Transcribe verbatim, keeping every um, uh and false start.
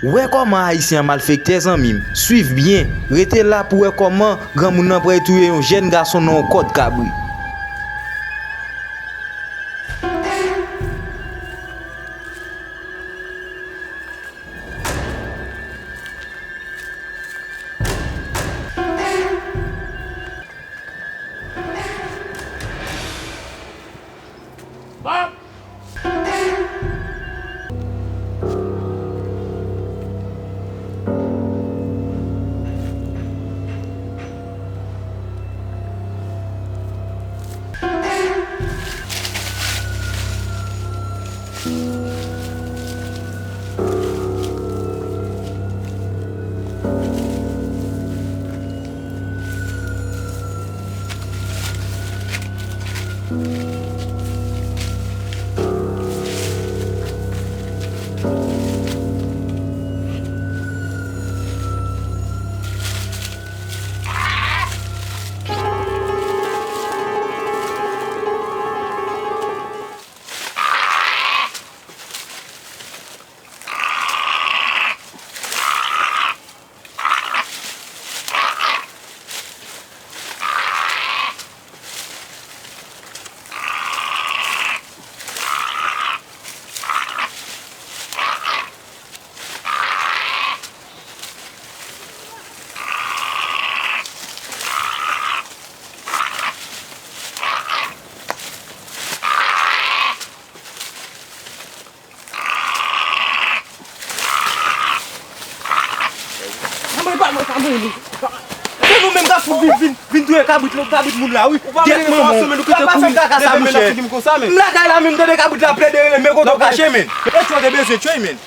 Wè kòman Ayisyen an malfektè, zanmi m. Swiv byen. Rete la pou wè kòman granmoun nan pral touye yon jèn gason nan yon kòd kabri. Anmwey, pa mwen, pa mwen, li. Se nou menm k ap fout vin, vin, vin touye kabrit, lòt kabrit moun la, wi. Ou pa vle gen twa semèn, ou kite kouri, leve men nan figi m konsa, men. M lakay la, men m tande kabrit la plede rele, men kote w kache, men. E tchò te bezwen tchwey, men.